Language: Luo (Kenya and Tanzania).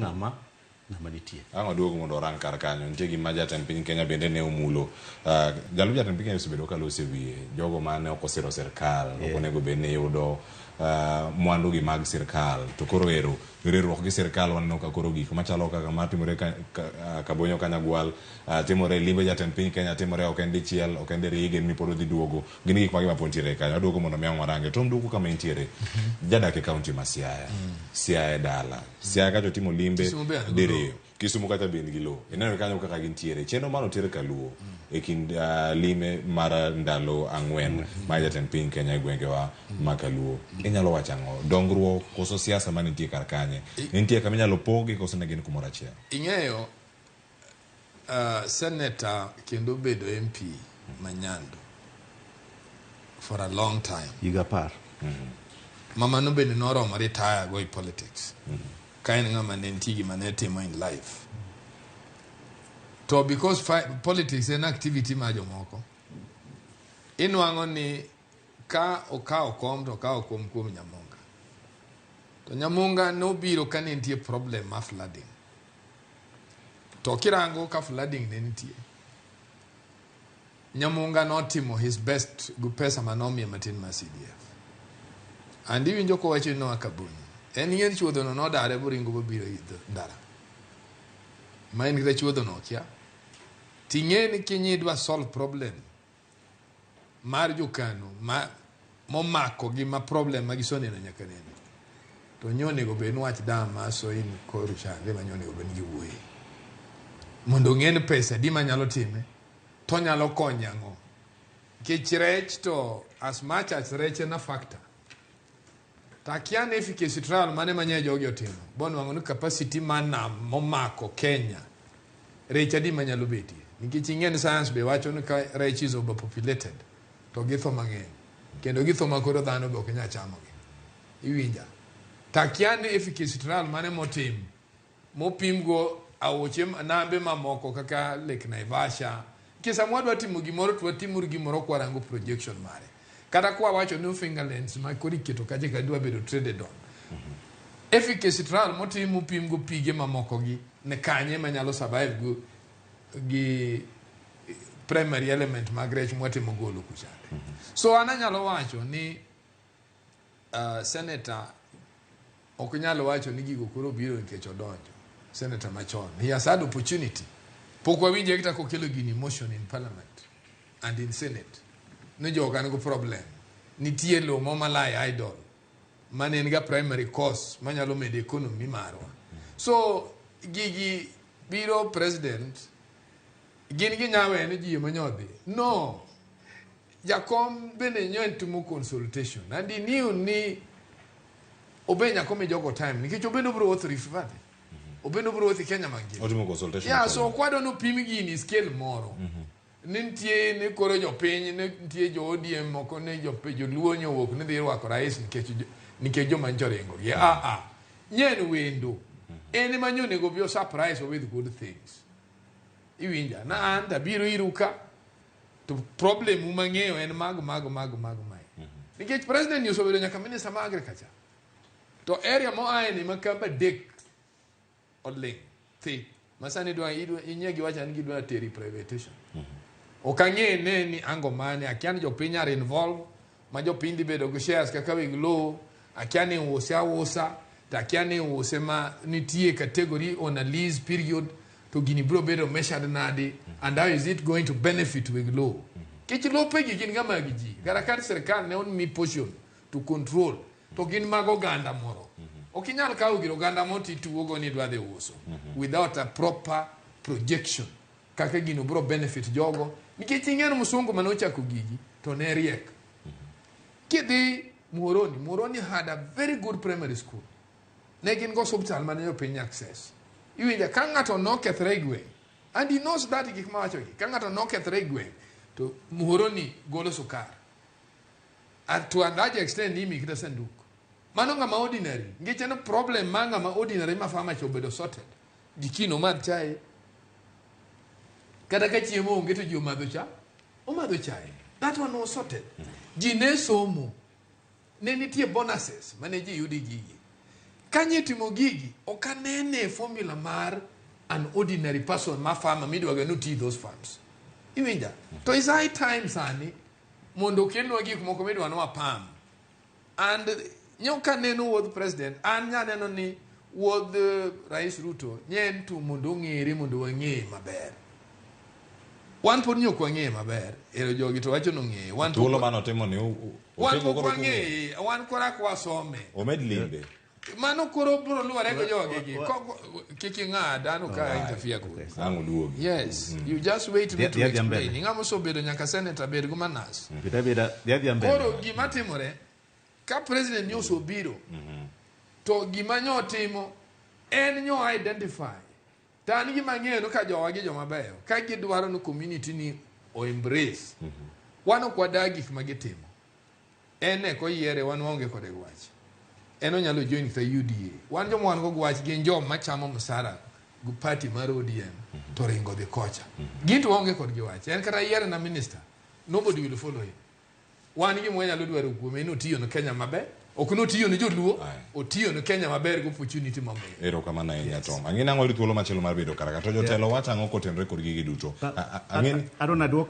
ng'ama ng'ama nitie. Ang' waduog mondo warang kar kanyo. Nitie gima jatend piny Kenya bende ne omulo. Jalup jatend piny Kenya osebedo ka loso e wiye jogo mane ok osiro sirkal, ok onego bed ni yudo mwandu gi mag sirkal. To koro ero riwruok gi sirkal waneno ka koro gik machalo kaka matimore ka, ka, Kabonyo Kanyagwal, timore limbe jatend piny Kenya timore ok en dichiel, ok en diriyo, igen ni pod odhi duogo. Gin gik mage ma pod nitiere kanyo. Aduogo mondo mi ang' warange. Tom duoko kama intiere. Jadak e kaunti ma Siaya. Siaya e dala. Siaya kacha otimo limbe Kisumu be an gi diriyo. Kisumu kacha be en gi lowo. Ineno kanyo kaka gintiere. Chenro mano oter kaluo e kind lime mar ndalo 4 mar jatend piny Kenya e gwengewa ma kaluo. Inyalo wacho ang'o? Dongruok koso siasa manitie kar kanye? Nitie kama inyalo pogi koso ne gin kumoro achiel? Ing'eyo senator kendo bedo MP ma Nyando for a long time. Higa 10. Mama no bende noromo retire go e politics. Ka en ng'ama ne nitie gima ne timo in life. To because politics en activity ma jomoko, inwang'o ni ka okawo kom to okawo kom kuom Nyamunga. To Nyamunga nobiro ka ne nitie problem mar flooding. To kirango ka flooding ne nitie, Nyamunga notimo his best gi pesa manomiye matin mar CDF. And iwinjo kowacho ni noa Kabonyo. En ing'e ni chuodhono nodare boringo bobiro idho ndara. Ma en kata chuodhono okia. Ting'e ni kiny idwa solve problem mar jokano ma momako gi ma problem ma giseneno nyaka nene. To nyo onego bed ni wach dam ma Soin Koru chande ma nyo onego bed ni giwuoye. Mondo ong'e ni pesa adi manyalo time, to nyalo konyo ang'o. Nikech rech to as much as rech en a factor. To akia ni efficacy trial mane ma nye jogi otimo. Bonwang'o ni capacity mar nam momako Kenya rech adi manyalo betie. Nikech ing'e ni science be wacho ni ka rech is overpopulated to githo mang'eny. Kendo githo ma koro dhano be ok nyal chamogi. Iwinja? To akia ni efficacy trial mane motim mopimgo aoche nambe mamoko kaka Lake Naivasha. Nikech sama wadwa timo gimoro to watimuru gimoro kwarango projection mare. Kata kwa wacho ni fingerlings ma koro iketo kacha ka dwa bedo traded on. Efficacy trial motim mopimgo pige mamoko gi ne kanye manyalo survive go gi primary element mag rech mwatimo golo kuchande. So an anyalo wacho ni senator ok nyal wacho ni gigo koro biro nikech odonjo. Senator machon. He has had opportunity. Pok wawinje kata kokelo gini motion in parliament and in senate. Ni joga nigo problem. Nitie lowo mo malai idle. Mane en ga primary cause manyalo medo economy marwa. So gigi biro president gin ginyawe ni ji ema nyodhi. No. Jakom bende nyo en timo consultation. And he knew ni obe nyaka omi jogo time nikech obende obiro wuotho Rift Valley. Obende obiro wuotho Kenya mangima. Otimo consultation. Yeah, so ok wadwa ni opim gini scale moro. Ni nitie ni koro jopiny ni nitie jo ODM moko ni joluo nyowuok ni dhi rwako rais nikech joma nyocha oringo gi. Ah ah. Nye en wendo. En ema nyo onego obi o surprise with good things. Iwinja na an tabiro iru ka to problem u mang'eyo en mag mag mag mag mae. Nikech president ni osebedo nyaka minister ma agriculture. To area moaye ni ma kamba 3 oling thi. Masani idwa inyie giwacho ni gidwa teri privatization. Ok ang'e ne ni ango mane, akia ni jopiny are involved, ma jopiny dhi bedo gi shares kaka weg lowo, akia ni use ausa, to akia ni use ma nitie category on a lease period, to gini biro bedo measured nadi, and how is it going to benefit weg lowo. Nikech lopegi gin ga mag ji, kata ka sirkal ne omi portion to control, to gin mag oganda moro. Ok inyal kawo gir oganda moro tituogo ni idwa dhi uso without a proper projection kaka gino biro benefit jogo. Nikech ing'e ni msungu mane ochako gigi to ne riek. Kidhi Muhoroni, Muhoroni had a very good primary school. Ne gin go osiptal mane jopiny access. Iwinja ka ng'ato nokethre e gweng', and he knows that gik mawacho gi, ka ng'ato nokethre e gweng' to Muhoroni golo sukar. And to a large extent ni imi kata sanduk. Mano ng'ama ordinary. Nikech en problem ma ng'ama ordinary ma farmer cha obedo sorted. Ji kiny omadh chae. Kata ka chiemo onge to ji omadho cha, omadho chae. That one was sorted. Ji ne somo. Ne nitie bonuses mane ji yudi gigi. Kanye timo gigi, ok anene formula mar an ordinary person ma farmer midwaga ni oti those farms. Iwinja? To is high time sani mondo okelnwa gik moko midwa ni wapam. And nyoka neno wuodh president, an nyaneno ni wuodh Rais Ruto nye en tu mondo ong'ere mondo wang'eye maber. Wan pod nyok wang'eye maber. Ero jogi to wacho nong'eye. Wan Thuolo mane otimo ni wan pok wang'eye, wan kora kwasome. Omed limbe. Mano koro biro luwore gi jogi gi. Kik ing'ad, an ok a interfere kodi. Ang' oduogi. Yes, you just wait me to explain. Ing'ama osebedo nyaka senator bed go manas. Koro gima timore, ka president nyo osobiro, to gima nyo timo en nyo identify. To an gima ang'eyo ni ka jowa gi joma beyo, ka gidwaro ni community ni o embrace, wan ok wadag gik ma gitimo. En ne koyiere wan waonge kode gi wach. En onyalo join kata UDA. Wan joma wan go gi wach gin joma chamo msara gi party mar ODM to ringo dhi kocha. Gin to waonge kodgi wach. En kata yiere na minister, nobody will follow him. Wan gima wanyalo dwaro kuome en otiyo ne Kenya maber. Ok notiyo ne joluo, otiyo ne Kenya maber gi opportunity momiyo. Erokamano ahinya Tom. Ang'e nang'o yudo thuolo machielo mar bedo kar ka. To jotelo wacho ang'o kotenore kod gigi duto? Ang'e Adwa naduok